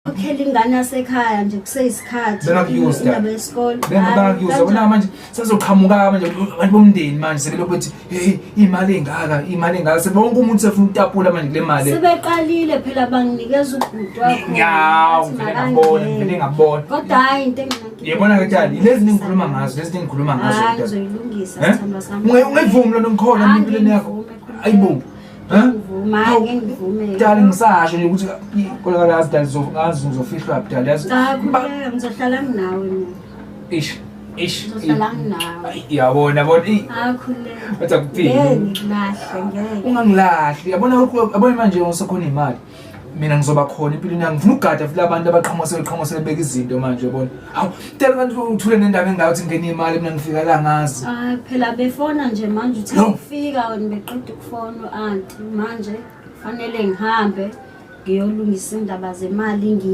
Khokhela ingane yasekhaya nje kuseyisikhathi. Bengakuyuza. Indaba yesikole. Bengakuyuza. Wena manje sezoqhamuka manje abantu bomndeni manje sebelokhu bethi hey imali engaka, imali engaka. Sebonke umuntu sefuna ukutapula manje kule mali. Sebeqalile phela banginikeza ubhuti wakho. Nyawu, ngivele ngabona, ngivele ngabona. Kodwa hayi into enginankinga. Yebona ke Dali, lezi ningikhuluma ngazo, lezi ningikhuluma ngazo. Hayi ngizoyilungisa sithandwa sami. Ungayivumi lona ngikhona empilweni yakho. Ayibo. Ngivuma, ngeke ngivume. Dali ngisasho nje ukuthi kolakala yazi Dali ngazi ngizofihlwa Dali yazi. Cha khuleka ngizohlala nginawe mina. Ish. Ish. Ngizohlala nginawe. Yabona yabona. Ah khuleka. Bathi akuphili. Ngeke ngikulahle ngeke. Ungangilahli. Yabona yabona manje usekhona imali. Mina ngizoba khona empilweni yami. Ngifuna ukugada futhi abantu abaqhamuka sebeqhamuka sebebeka izinto manje yabona. Hawu, tell kanti uthule nendaba engayo ukuthi ngene imali mina ngifika la ngazi. Ah phela befona nje manje uthe ufika wena beqeda ukufona u-anti manje fanele ngihambe ngiyolungisa indaba zemali.